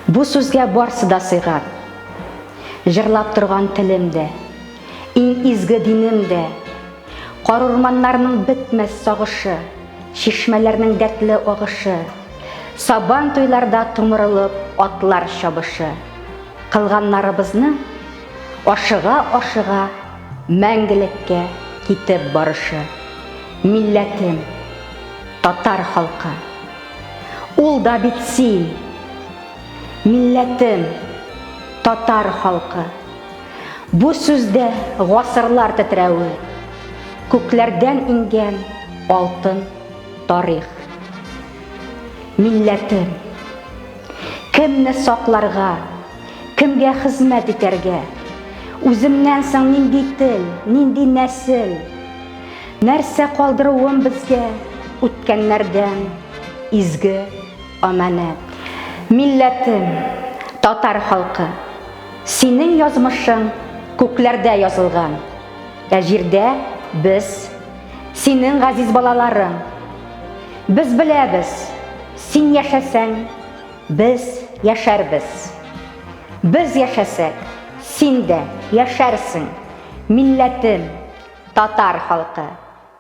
Бу сүзгә барсы да сыйган. Җырлап торган телем дә, иң изге динем дә, карурманнарның бетмәс сагышы, чишмәләрнең дәртле агышы, сабан туйларда томырылып атлар чабышы, кылганнарыбызның ашыга-ашыга мәңгелеккә китеп барышы. Милләтем, татар халкы! Ул да бит син! Милләтем, татар халкы! Бу сүздә гасырлар тетрәве, Күкләрдән иңгән алтын тарих. Милләтем! Кемне сакларга, кемгә хезмәт итәргә? Үземнән соң нинди тел, нинди нәсел? Нәрсә калдыруым безгә үткәннәрдән изге амәнәт. Милләтем, татар халкы, синең язмышың күкләрдә язылган, ә җирдә без, синең газиз балаларың. Без беләбез, син яшәсәң, без яшәрбез. Без яшәсәк, син дә яшәрсең, милләтем, татар халкы.